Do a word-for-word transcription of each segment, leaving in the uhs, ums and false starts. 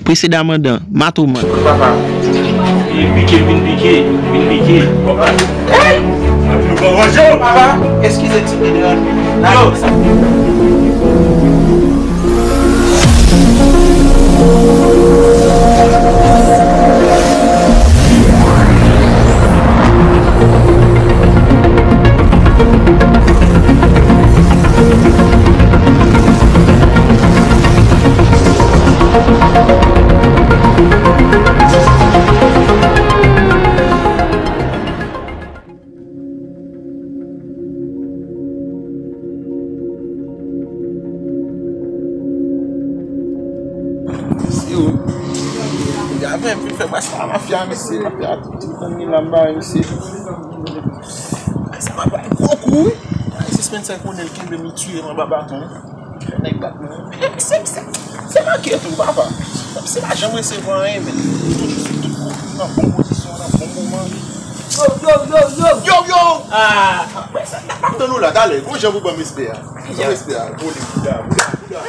Presedaman dan Matoman. Papa, vin pike, vin pike, vin pike. Papa, eskize ti pede an. Yo. Misye, wi. Gade, vin fè pase la mafya, misye. Mafya, tout, tout, tout, la m ba misye. Sa va bay gwo kou, wi. Ay, sispann sa konnen l kenbe m, li tiye m anba baton. Nèg bat mwen. Se, se, se manke tou, papa. Se pa janm resevwa anyen, men. Tout, tout kou, nan bon pozisyon, nan bon moman. Yo, yo, yo, yo. Yo, yo. Ah. Mwen sa, n ap tann ou la, talè. Gon jan pou ban m espè a. Ban m espè a. Vole, bouda, bouda, bouda.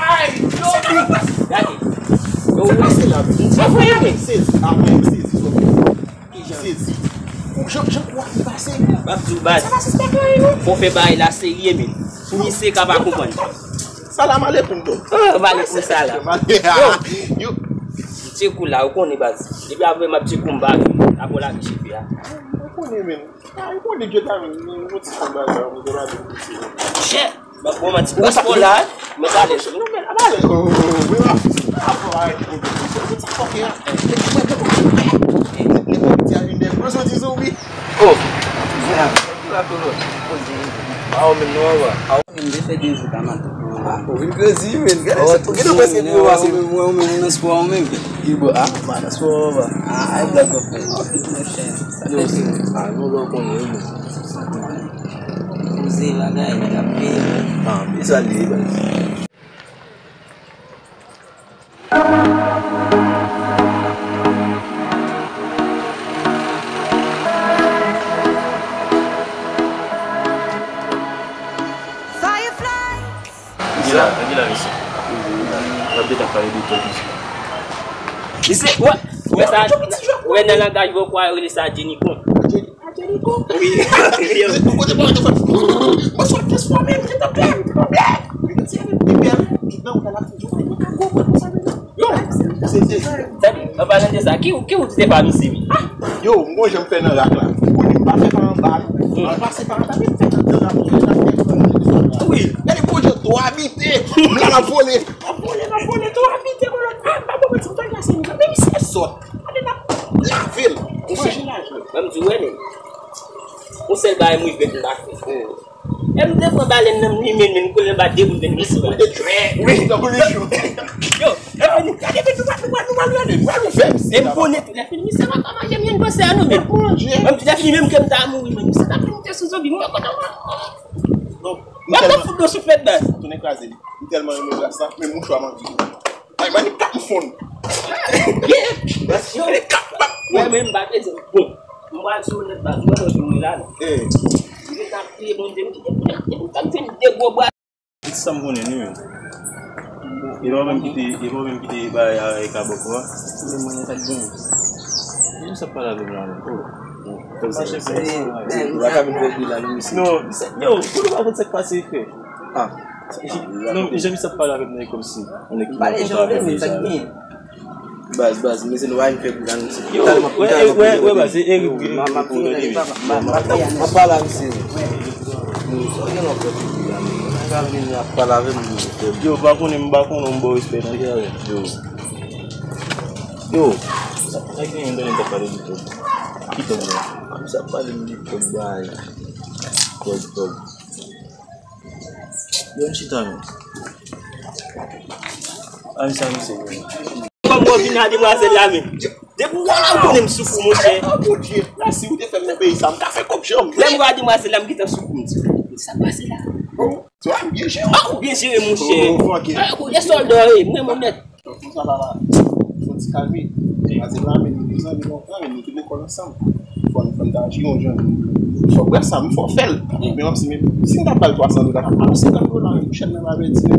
Ay, yo, yo. Gade. Yo, sa pase la, men. Sa voye, men. Sezi, apre, sezi, sòti. Kijan? Sezi. Ou jan, jan kou a ki pase. M ap di w, baz. Sa pa sispèk anyen, non. Fò fè bagay la serye, men. Pou misye ka pa konprann. Salam alekoum, tonton. Oh, w alèkoum salam. Yo. Yo. Tchekou la, ou konnen, baz. Depi apre m ap tchekou m pa vin. Apre w lage cheve a. Ou konnen, men. Ah, ou konnen, Dye ta men, men, yon ti fon bagay, mwen te lage pou misye. Chè. Bon, mwen ti paspò la, mwen ta lè. Non, men, apa lè. Oh, oh, oh, oh, oh. Apa, ay, oh, oh, oh, oh, ti fòkè a. Nèg Ayiti a vin dèyè gwo soti zonbi. Oh. Ki la tou lòt. Ah, ou menm non, anba. Ah, ou menm te fè de jou ka maten. Ah, ou vin krezi, men. Gade sa, gade prèske pi yo pase. Mwen, mwen, mwen nan spò, ou menm. Ki bò? Ah, pa nan spò, anba. Ah, ay, blag w ap fè. Yo, ah, nou lè w konnen, wi. Poze bagay, nèg ap peye. Ah, men sa l ye, baz. Fireflies. Gila, gila, mesye. N ap gentan pale de tòl mesye. Mesye, wè, wè sa, wè nan langaj vokal yo rele sa Jenny Con. Wi. Ou kote pa wè fè. Mwen sot transfòme, mwen te bèl, bèl. Mwen te bèl. Nan ou ka la fè. Yo, se, se, se. An palan de sa, ki, ki ou te pa misye, wi? Yo, m gon jan m fè nan rak la. Ou konnen m pa fè pa anba, non. M pase pa anba, men m fè nan rak, m fè nan rak. Wi. Gade pwojè to abite. M la, m ap vole. M ap vole, m ap vole, to abite, kolon. Ah, m pa bon, mwen di m fè glase, men misye sot. Gade n ap lave l. Manje lajan. Mwen m di, wè, men. Yon sèl bagay m regrèt m pa fè. E m te pran balèn nan, m limen l, men m kole anba de bout, men misye. Wi, tankou li cho. Yo, lè fini. Gade, men nou pral, nou pral, nou pral gade, nou pral ouvè misye. E m konnen tou, lè fini, misye pa ka manje, m vin panse a nou, men. Manje. Mwen m di, lè fini, menm ke m ta mouri, men misye ta vin moute sou zonbi, mwen kontan, mwen. Non, m ap fout dlo sou fèt, baz. Tounen kraze li. M tèlman renmen gras la, men mouchwa manke. Ay, manik kap m fonn. Yo, mwen menm m pa te di bon. M pral sou nèt baz, mwen lòt mwen la non. Eh. Li t ap kriye Bondye, m kite pou nèt, depi m fè m fè de gwo bwa. Tout sa m konnen li menm. E pa ou menm ki te, e pa ou menm ki te bay a e kabòk ou a. Li menm mwen sa t gen. Menm sa pale avè m la menm. Oh. Kòm se chèf la. Ou pa ka vin fè pi la nou isi. Non, yo, pou nou pa konn sa k pase frè. Ah. Non, jan misye ap pale avè m nan, e kòmsi yon nèg ki pa kontan avè m deja. Baz, baz, mesye nou pa vin fè kou la, nou se talman, wè, talman wè, wè, baz, se Eric ki pou nou de wi. M ap pale a misye. Nou, sa gen lòt fè kou la, men. Nèg ap vin ap pale avè m, nou fè. Yo, pa konnen, m pa konnen, m ba w respè, nan kè avè m. Yo. Yo. Sa, sa gen yon dènye m t ap pale de tòg. Ki tòg la? Misye ap pale m de tòg bay. Tòg, tòg. Yo, m chita, men. Ay, sa misye ye. Kòman w vin a demwazèl la, men? Depi w wè la, ou konnen m sou kou, monchè. Oh, Bondye. La, si ou te fè m nan peyi sa, m ta fè kòb janm. Lè m wè a demwazèl la, m gentan sou kou, m di, sa k pase la? Bon, ou byen jere. Ah, ou byen jere, monchè. Oh, fuck it. Ah, ou de sòlda, wi, mwen, mwen nèt. Donk, nou sa pa la. Fò n ti kalme. Paske la, men nou de zanmi lontan, men nou te lekòl ansanm. Fò n, fò n ta aji yon jan. Fò brèf sa, m fò fè l. Men m ap si, men si m ta ba l twa san dola, pa yon senkant dola, men pou chèn nan pa pèdi, men.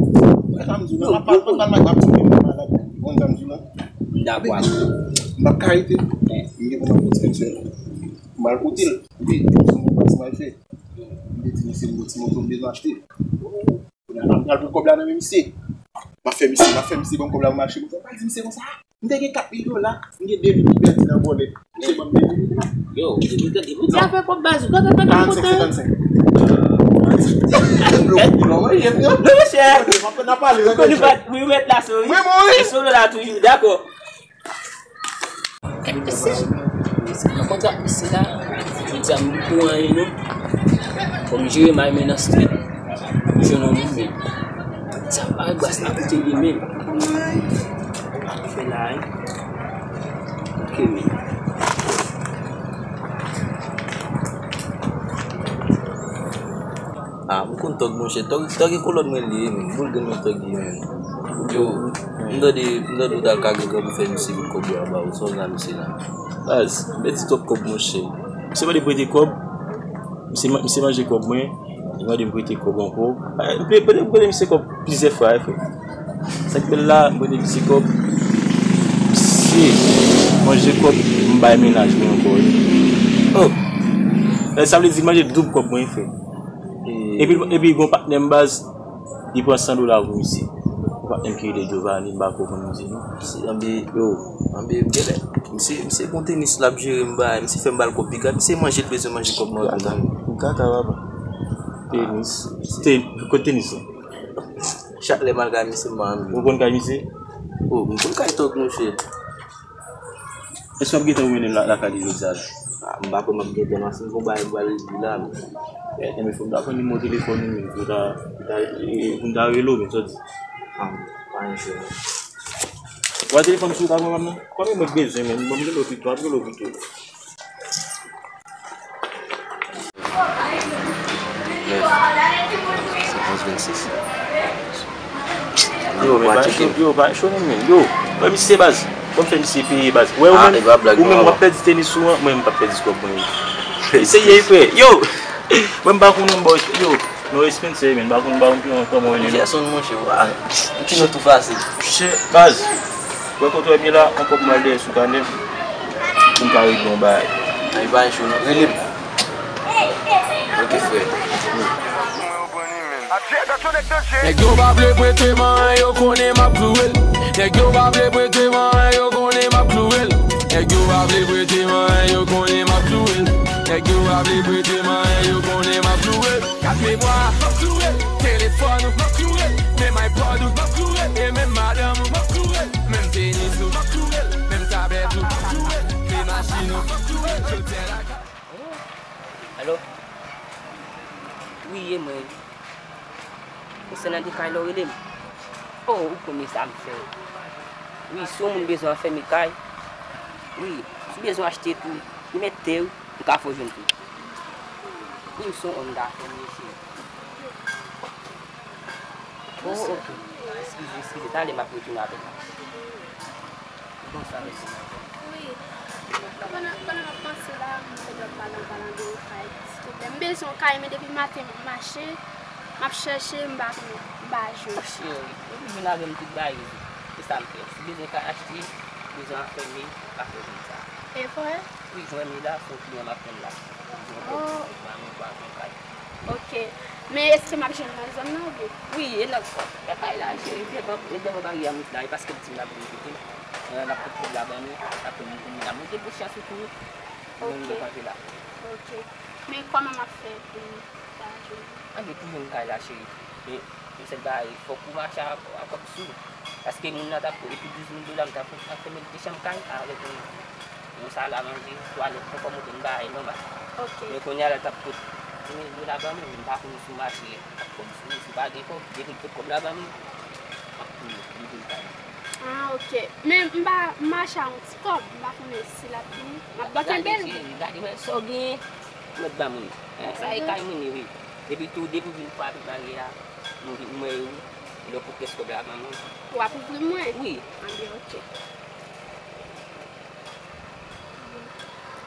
Brèf sa, m di w, nan, m ap pale, m ap pale, m ap di w, men m malad, men. Ou konn sa m di w, non? Dakò avè w. M p ap ka rete. M gen pou m al fè ti pèsonèl. M al kote l. Wi, se yon konprann sa m al fè. M te di misye m gon ti moto m bezwen achte. Kounye a m pral pran kòb la nan men misye. M ap fè misye, m ap fè misye ban m kòb la pou m achte moto. M pral di misye konsa, m te gen kat mil dola, m gen de mil ki pèdi nan vòlè. Misye ban m de mil dola. Yo, epi tande, epi tande. Ti afè kòb baz, ou pa ka pale konsa. Karannsenk, senkannsenk. Non, monchè, m ap pale. Ou konn li pa, wi, ou mèt la, sou, wi. Wi, mwen, wi. Sou la toujou, dakò. Mwen konn sa misye la, li di a m pou anyen non. Fò m jere may men nan street, m jwenn yon moun men. Sa pa bas la kote li men. Fè la, wi. Ok, men. Ah, m konn tòg, monchè. Tòg, tòg e kolòn mwen li ye, men. Boul grenn mwen tòg li ye, men. Yo, m tande, m tande w t al kage kòb ou fè misye pou kòb yo a ba ou. Sa w la misye la? Baz, m pèdi twòp kòb, monchè. Misye mande m prete kòb. Misye, misye manje kòb mwen. Li mande m prete kòb ankò. Ah, m pe-, prete, m prete misye kòb plizyè fwa, wi, frè. Sa k bèl la, m prete misye kòb. Misye manje kòb, m bay mennaj mwen ankò, wi. Oh! Eh, sa vle di, manje doub kòb mwen, wi, frè. Epi, epi gon patnè m baz, li pran san dola pou misye. Gon patnè m ki rele Giovanni, m pa ko konn misye non. Misye, anbe, yo, anbe, m genlè. Misye, misye gon tenis l ap jere m bay, misye fè m ba l kòb piga, misye manje l bezwen manje kòb mwen kontan. Ou kaka, papa. Tenis. Te-, kote tenis la? Chak lè m al kay misye, m pa anvi. Ou konn kay misye? Oh, m konn kay tòg, monchè. Èske w ap gentan ou mennen m la, lakay li jodi a la? Ah, m pa kwè m ap gentan, paske m gon bagay m pral regle la, men. Eh, eh, men fò m ta pran nimewo telefòn ou, men, pou ta, pou ta, eh, pou m ta rele w, men, sa w di? Ah, pa gen chwa. Ou wè telefòn sou ou, ta pran m nan? Konbyen mwen bezwen, men? Bon, m rele w pito, m ap rele w pito. Nèf, senkant, vennsis. Yo, men pa cho, yo, pa cho non, men. Yo, wè misye baz. Kòm fè misye peye baz. Wè, ou menm, ou menm w ap pèdi tenis ou an, mwen m p ap pèdi kòb mwen. Eseye, frè. Yo, mwen m pa konn non, bòs. Yo, non, Spencer, men, m pa konn, m pa konn kòman w rele non. Gerson, monchè, wa. Ki non tou fasil. Chè, baz. Wè kote w ap ye la, yon kòb m al dèyè sou kanè m. Pou m ka regle yon bagay. Ay, pa cho non. Rele m. Ok, frè. Nèg yo pa vle prete m anyen, yo konnen m ap klouwe l. Nèg yo pa vle prete m anyen, yo konnen m ap klouwe l. Nèg yo pa vle prete m anyen, yo konnen m ap klouwe l. Nèg yo pa vle prete m anyen, yo konnen m ap klouwe l. Kat memwa, m ap klouwe l. Telefòn ou, m ap klouwe l. Menm iPod ou, m ap klouwe l. E menm madanm ou, m ap klouwe l. Menm tenis ou, m ap klouwe l. Menm tablèt ou, m ap klouwe l. Menm machin ou, m ap klouwe l. Jodi a la. Alo? Wi, e mwen. Ou se nan de kay la w rele m? Oh, ou konnen sa m fè. Wi, si yon moun bezwen anfème kay, wi, si w bezwen achte tou, ou mèt tè, wi, m ka fè w jwenn tou. Wi, m se yon nonm dafè, mesye. Oh, ok. Eskize, eskize, talè m ap retounen avèk ou. Bonswa, mesye. Wi. Pandan, pandan m ap panse la, m fè dòt pale an palan de yon kay, silvouplè. M bezwen yon kay, men depi maten m ap mache, m ap chèche, m pa konnen, m pa jwenn. Cheri, depi vin avè m tout bagay, se sa m fè. Si bezwen kay achte, bezwen anfème, m ka fè w jwenn sa. E vre? Wi, jwenn li la, se yon kliyan m ap tann la. Yon kòb, oh, m pa, m pa jwenn kay. Ok. Men èske m ap jwenn nan zòn nan oubyen? Wi, e nan, nan kay la, cheri, e devan, e devan baryè a m la, e paske l di m l ap vin kote m. Nan, l ap pot kòb la ban nou, apre m, m la monte pou chans ou tou. Ok. Mwen, mwen kanpe la. Ok. Men kòman m ap fè pou m ta jwenn? Anben, pou jwenn kay la, cheri. Men, yon sèl bagay, fòk ou mache a, a kòb sou ou. Paske moun nan t ap, epi douz mil dola, m t ap, ap fè mil de chanm kay avèk yon, yon sal a manje, twalèt, konfòmite m bagay nòmal. Ok. Men kounye a la, l t ap pot di mil dola ban mwen, m pa konn si w mache ak kòb sou ou, si w pa gen kòb, depi l pot kòb la ban mwen, m ap touye, m vin kay. Ah, ok. Men m pa, m mache a yon ti kòb, m pa konnen si l ap vini. M ap kenbe l. Gade, cheri, gade, men sa w genyen, ou mèt ban mwen. Hein, sa e kay mwen ye, wi. Epi tou, depi w vin frape baryè a, mwen, mwen, wi. Lè w pot kès kòb la ban mwen. W ap ouvri mwen? Wi. Anben, ok.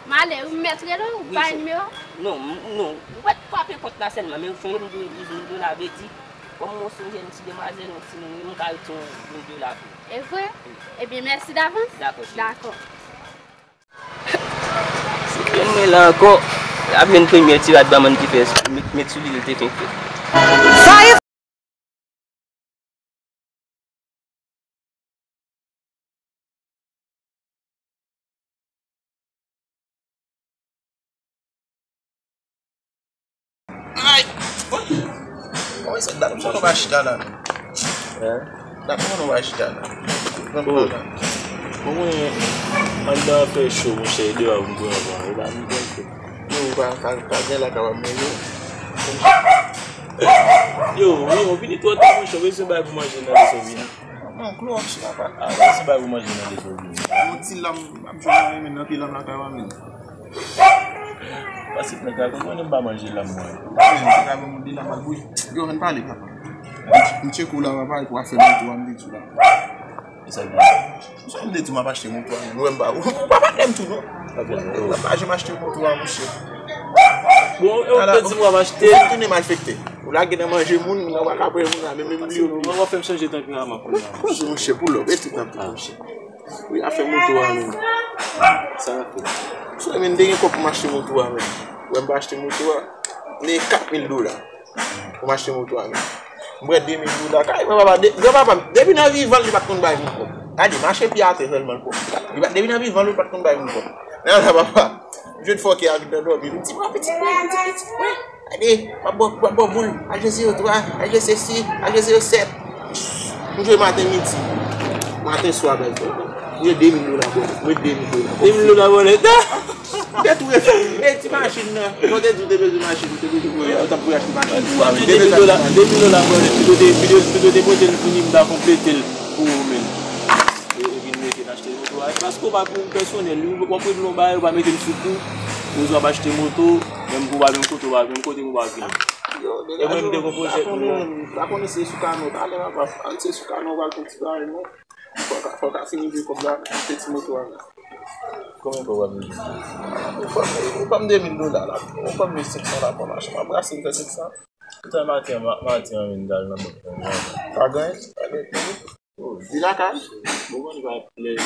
M ale, wi, m mèt rele w, ou bay nimewo? Non, m, non. Ou mèt frape pòt la sèlman, men sonje m di w douz mil dola vle di, Kòm mwen se yon jèn ti demwazèl, yon timoun, wi, m ka ret yon, yon dola pou ou. E vre? Wi. Ebyen, mèsi davans. Dakò, cheri. Dakò. Se grenn mwen la ankò. L ap jwenn premyè ti rad bann ki fè met, met sou li, li te fenk fèt. Ay! Kòman sa, dat, kòman nou pa chita la? Hein? Dat, kòman nou pa chita la? Pran plan la. Bon, mwen, anndan an fè cho, monchè, e deyò a pou m pran van, ou pa vin pran cho. Yo, ou pa, pa, pa gen la kapab manje. Yo, wi, ou vini twò ta, monchè, ou bezwen bay pou manje nan leson vini. Non, Clorox la, pa. Ah, ou bezwen bay pou manje nan leson vini. Yon ti lam, m ap jwenn nan men, nan pye lam la, kapab manje. Pase nan kay, konprann m pa manje lam mwen. Mwen, se ka ban m de lam ak bouyi. Yo, ann pale, papa. M tcheke w la, papa, e pou afè moto a m te di w la. E sa l gen? Sa m te di w m ap achte moto a, men ou wè m pa, ou pa patnè m tou, non. Ou wè m pa janm achte moto a, monchè. Bon, e ou te di m w ap achte. Ou tounen malfektè. Ou lage nan manje moun, moun nan pa ka pran moun nan, men menm li yo. Ou fè m chanje tanperaman kounye a. Monchè, pull up, e tout nan tout, monchè. Wi, afè moto a menm. Sa n ap fè? Sou men, m te gen kòb pou m achte moto a menm. Wè m pa achte moto a. M te gen kat mil dola pou m achte moto a menm. M pran de mil dola kay mwen, papa, de, granpapa m, depi nan vivan l, li pa t konn bay moun kòb. Gade, mache pye atè sèlman l konn. Li pa, depi nan vivan l, li pa t konn bay moun kòb. Men la, papa, m jwenn fòkè a vin nan dòmi. M di, "Pran pitit mwen, m di, pitit mwen." Gade, w ap bò, w ap bò boul, al jwe zewo twa, al jwe sesi, al jwe zewo sèt. M jwe maten, midi. Maten, swa, bèl. M jwe de mil dola bòlèt. M jwe de mil dola. De mil dola bòlèt. M te tou refè. E ti machin nan. Mwen te di w te bezwen machin, ou te bezwen voye, ou t ap voye achte machin. Ou ap jwe de mil dola, de mil dola bòlèt. Pito te, pito, pito te pote l fini, m ta konplete l pou ou menm. E, e vin mete n achte moto a. E paske w pa pou ou pèsonèl, wi, w ap regle yon bagay, ou pa mete m sou kou. Ou di w ap achte moto, menm pou w pa menm kote, w pa menm kote pou w pa vin. E mwen m te gon pwojè pou nou. Pa konnen se sou kanal, talè papa, ann se sou kanal, w pral fè ti bagay, non. Fò ka, fò ka fini vye kòb la, achte ti moto a la. Konbyen kòb w ap vin? Ou ban m, ou ban m de mil dola la, ou ban m mil senk san la pou machin, m ap brase m fè senk san. Toutan maten, ma-, maten an, vin dal nan bank lan. Pa gen, pa gen. Oh, li lakay? Bon, mwen, li pa lè, lè,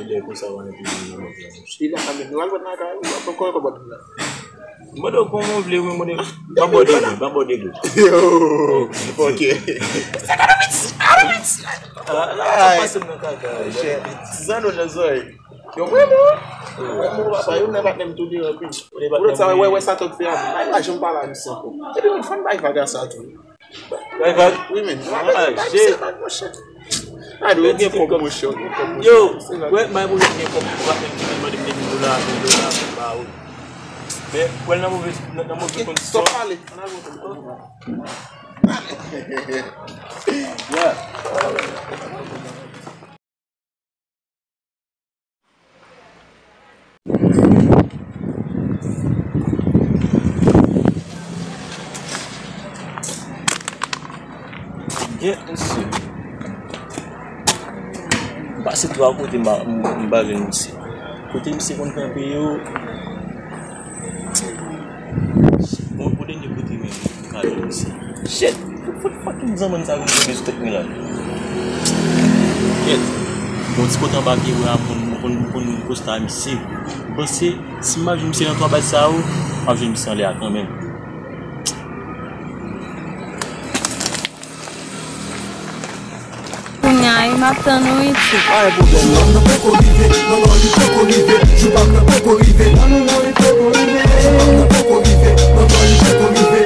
lè konsa, mwen, epi li nan bank lan. Li lakay, men nou al pran lakay, ou ap pran kòb la. Mwen, donk, kòman w vle, mwen, mwen, pa bò de gou, pa bò de gou. Yo, ok. Sa ka nan piti, a nan piti. Ah, la, sa pase m nan kaka. Ti zanno nan zòrèy. Yo, vrèman. Vrèman, papa, yo, nan patnè m tou devan, wi. Ou lòt sa, wè, wè sa tòg fè a. Ay, pa janm pale a misye ankò. Epi, mwen, fò n bay vag a sa tou. Bay vag? Wi, men. Ah, shit. Ade, ou gen kòb, monchè, ou gen kòb, monchè. Yo, wè, bay pou yo gen kòb, ou pa fè m di mande m de mil dola, mil dola, ba ou. Men, wè l nan move, nan, nan move kondisyon. Stop pale. Ann al monte. Yeah. Gen, mesye. M pase twa kote, m pa, m, m pa jwenn misye. Kote misye konn kanpe yo, Bon, pou dènye kote men, m ka jwenn misye. Shit! Fout, fout fucking zanmann sa vin tonbe sou tèt mwen la. Shit! Bon, ti kote anba pye mwen a, m konn, m konn, m konn konsta misye. M panse, si m pa jwenn misye nan twa baz sa yo, m ap jwenn misye anlè a kanmenm. Kounye a, wi, m ap tann ou, wi, tchou. Pa gen pwoblèm, non, non, poko rive, non, non, li poko rive, jou pa pran poko rive, non, non, non, li poko rive, jou pa pran poko rive, non, non, li poko rive,